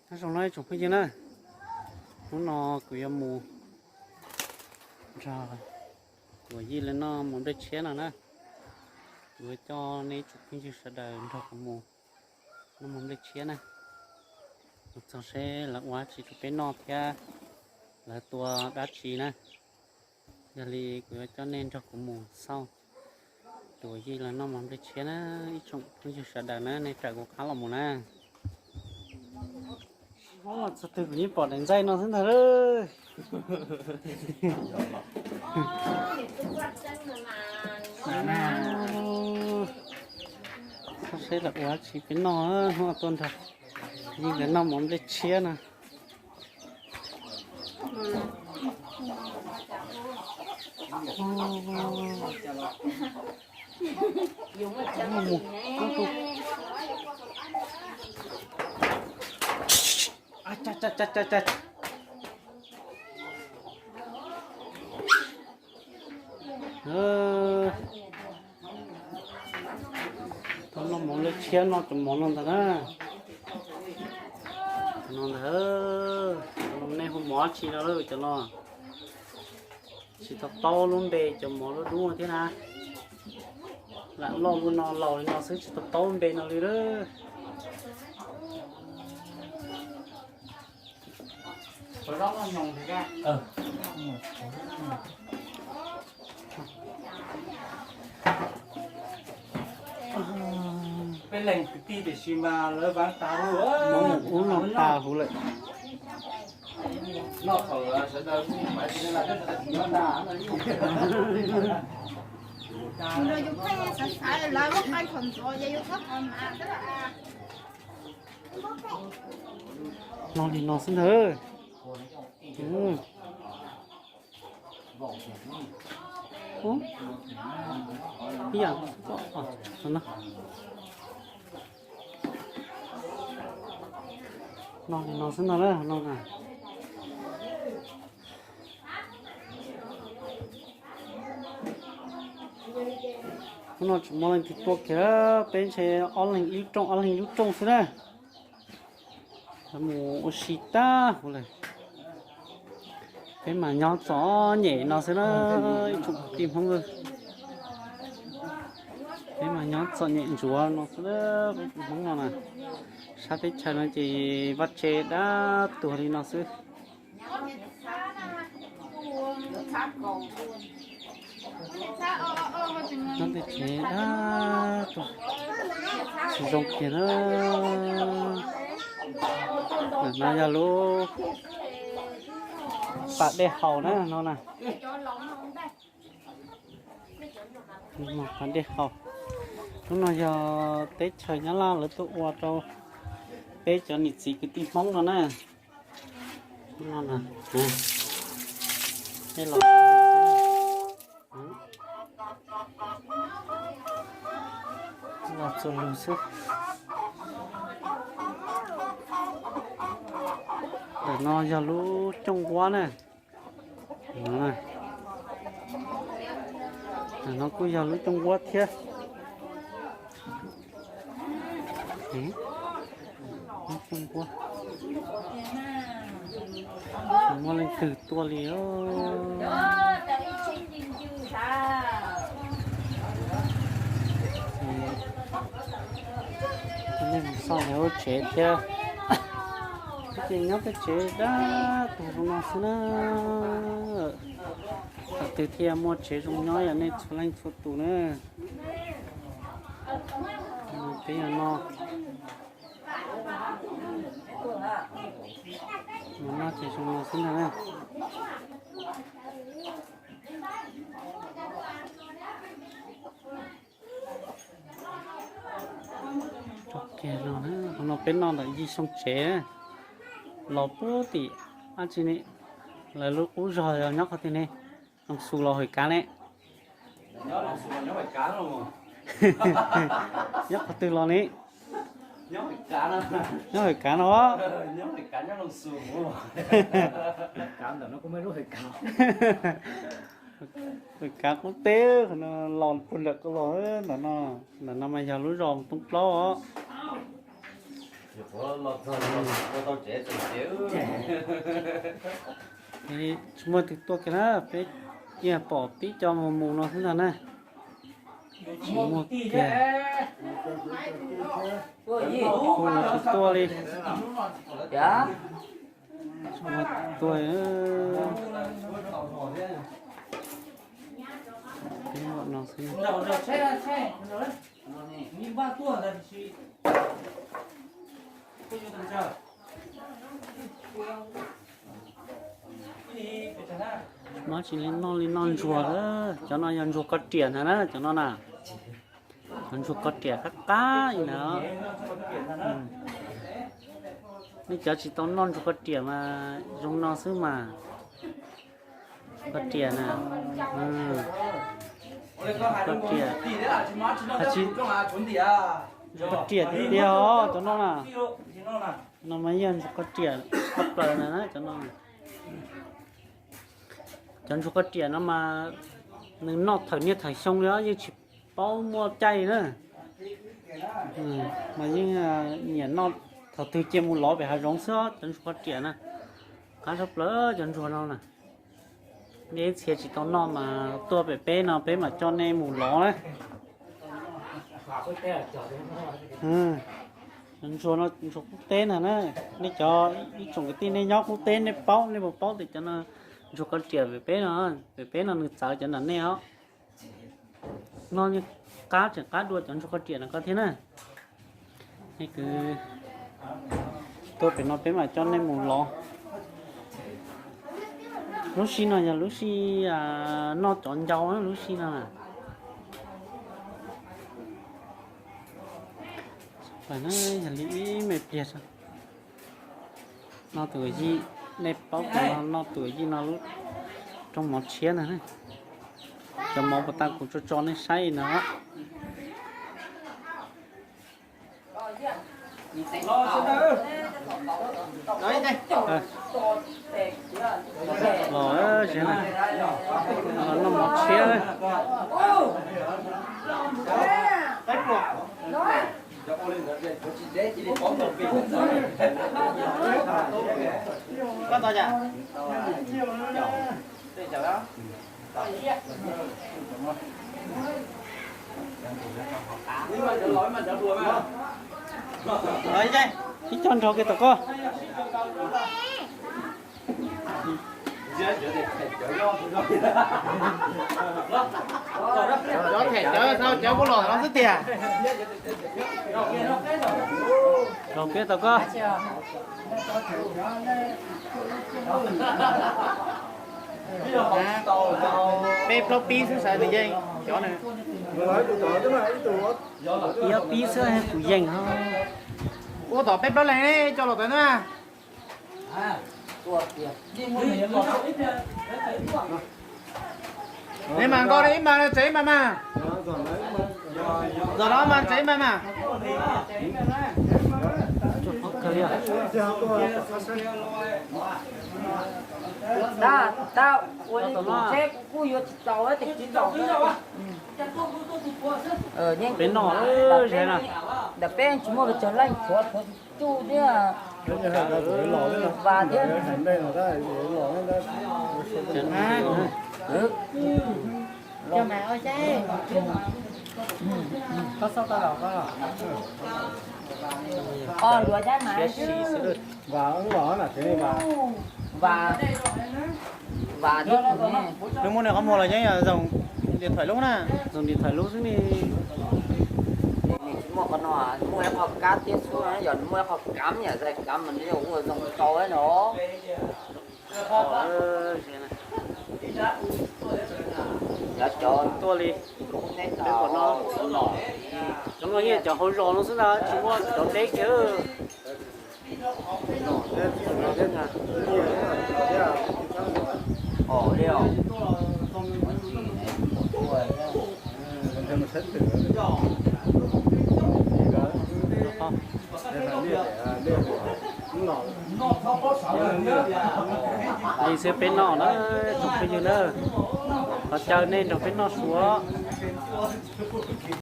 Nyob zoo no ib tsoom phooj ywg na, hnub no kuv yuav mus nrog kuv yij lawv noj mov nplej tshiab no na. Kuv yuav coj nej ib tsoom phooj ywg sawv daws nrog kuv mus noj mov nplej tshiab na. Mus txog seb lawv ua dab tsi rau peb noj thiab lawv tua dab tsi na. Yog li kuv yuav coj nej nrog kuv mus xauj kuv yij lawv noj mov nplej tshiab na. Ib tsoom phooj ywg sawv daws na, nej raws kuv qab los mus na. Txog twg kuv yeej pom daim ntxaij no xwb ntag lawm. Seb lawv ua dab tsi peb noj, hnub no tuaj nrog yij nkawd noj mov nplej tshiab no. Tau noj mov nplej tshiab no cov mov no ntag na. Cov no ntag, nej hu mov dab tsi no lawm cov no? Tsis tau paub lub npe cov mov dub dub thiab na. Lam loj lub no laus li no xwb tsis tau paub lub npe no li lawm. Peb leeg kwv tij tiam sis mas lawv vav tas huv, ub no tas huv lawm. Los li no xwb ntag. Ib yam, no li no xwb no na, no na. Hnub no tsis muaj leej twg tuaj kiag, peb ntshe ob leeg ib lub rooj ob leeg ib lub rooj xwb na. Mus ua si tag huv lawm. Peb mas nyob txom nyem no xwb na, ib tsoom kwv tij Hmoob. Peb mas nyob txom nyem ntsuav no xwb, peb tsoom Hmoob no na. Sab teb chaws no ces vaj tse dab tuag li no xwb. Nyob tej tsev dab tuag, tsis zoo kiag na. Ntawm no yog lub pas dej haus na no na. Pas dej haus. Lub no yog teb chaws Nyab Laj lawv tuaj ua rau peb cov niam txiv kwv tij Hmoob no na. Los txuas lus xwb. Ntawm no yog lub cooj nquab na. Ntawm no kuj yog lub cooj nquab thiab. Lub cooj nquab, tsis muaj leej twg tuaj li os. Nej mus xauj lawv lub tsev thiab. Ces nyob tej tsev dab tuag zoo no xwb na. Qhov twg thiaj muaj tsev zoo nyob yog nej txhua leej txhua tus na. Peb yog no, no ces zoo no xwb ntag na. Tso kiag no na, qhov no peb noj ntawm yij xyoo tsev, los puag tim dab tsi ne, lawv lub qub zog yog nyob qhov twg ne, Loos Xus los Hawm Kav ne. Nyob qhov twg los ne? Nyob Hawm Kav no. Hawm Kav qub teb, qhov no los puag nram ko los ntawm no. Ntawm no mas yog lub zos Tooj Plaub os. Tsis muaj twg tuaj kiag na, peb cia pom tib co mus mus no xwb ntag na. Tsis muaj kiag, tsis tuaj li. Tsis muaj tuaj. Peb no xwb. Mob tsis li noj li noj ntsuag lawm. Cov no yog ntsuag koj riam ntag na, cov no na. Cov ntsuag koj riam qab qab li ntawd. Nej cov tsis tau noj ntsuag koj riam mas zoo no xwb mas. Koj riam na. Koj riam. Koj riam tiag tiag os cov no na. No mas yog ntsuag koj riam tshaj plaws na cov no. Cov ntsuag koj riam no mas nws noj thawm niaj thawm xyoo li os, yeej tsis paub muaj caij na. Mas yeej nyiam noj thaum twg cia mus lov pem hav zoov xwb os, cov ntsuag koj riam na. Qab tshaj plaws cov ntsuag no na. Nej ib txhia tsis tau noj mas tuaj pem peb no peb mam coj nej mus lov na. Cov ntsuag no ntsuag qub teb ntag na. Nej cov ib tsoom kwv tij nej nyob qub teb nej paub, nej puas paub tias cov no ntsuag koj riam pem peb no, pem peb no nws txawv cov nram nej os. Noj yeej qab tseem qab dua cov ntsuag koj riam no koj thiab na. Nej kwv tuaj pem no peb mam coj nej mus lov. Lub sij no yog lub sij noj cov ncau lub sij no na. Yog li ib me pliag no tus yij, nej paub tias no tus yij no lub rooj mov tshiab ntag. Cov mov puas tau kuv tso tso nej saib no. Los, noj mov tshiab. Ib co nrog kiag tom koj. Cov them cawv tau cawv kuj los no xwb tiag. Los peb tom koj. Peb plaub pib xwb xav tias yeej cov na. Ib ob pib xwb kuv yeej ho. Ua tom peb plaub leeg ne, coj los tawm na. Nej mas nkauj li ib mas, tsev ib mas mas. Zaum no mas tsev ib mas mas. Dab, dab, ua li kuv seb kuv kuj yuav tsis tau tes tsis tau. Yeej peb noj, ntawm peb tsis muaj pes tsawg leej, tshuav tshuav tsuj thiab, vas thiab. Ua luaj thiab mas. Vas, vas thiab. Nws muaj nws qhov muag los yeej yog zoo điện thoại lub na. Zoo điện thoại lub xwb ne. Nws tsis muaj qhov no, nws muaj ib qho kab thiab xwb, yog nws muaj ib qho kav yam zais kav mas nws yuav ua zoo tau no. Cov tuaj li, peb pom no, cov no yeej cov hauv zos no xwb ntag, tsis muaj cov deb kiag. Li xwb peb noj na, tsoom phooj ywg na, thov caw nej nrog peb noj suav.